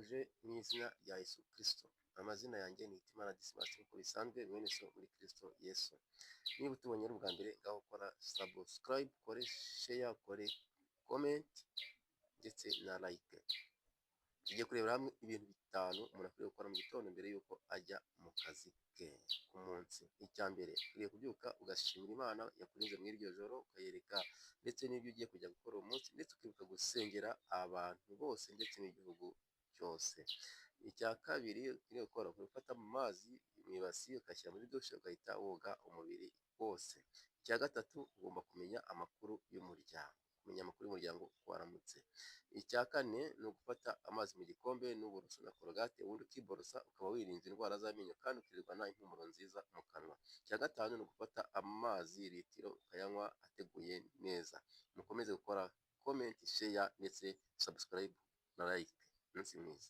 Ndabasuhuje mu izina rya Yesu Kristo. Amazina yanjye ni Hitimana Dismas, nk'uko bisanzwe, mwene so muri Kristo Yesu. Niba utubonye ari ubwa mbere, ngaho ukora subscribe, ukore share, ukore comment ndetse na like. Tugiye kurebera hamwe ibintu bitanu umuntu akwiriye gukora mu gitondo mbere y'uko ajya mu kazi ke k'umunsi. Icya mbere, ukwiriye kubyuka ugashimira Imana yakurinze muri iryo joro, ukayereka ndetse n'ibyo ugiye kujya gukora uwo munsi, ndetse ukibuka gusengera abantu bose ndetse n'igihugu cyose. Icya kabiri ukwiriye gukora, ukwiye gufata amazi mu ibasi, ukayashyira muri dushe, ugahita woga umubiri wose. Icya gatatu, ugomba kumenya amakuru y'umuryango, kumenya amakuru y'umuryango uko waramutse. Icya kane ni ugufata amazi mu gikombe n'uburoso na Colgate, ubundi ukiborosa, ukaba wirinze indwara z'amenyo kandi ukirirwana impumuro nziza mu kanwa. Icya gatanu ni ugufata amazi litiro ukayanywa ateguye neza. Mukomeze gukora comment, share ndetse subscribe na like. Umunsi mwiza.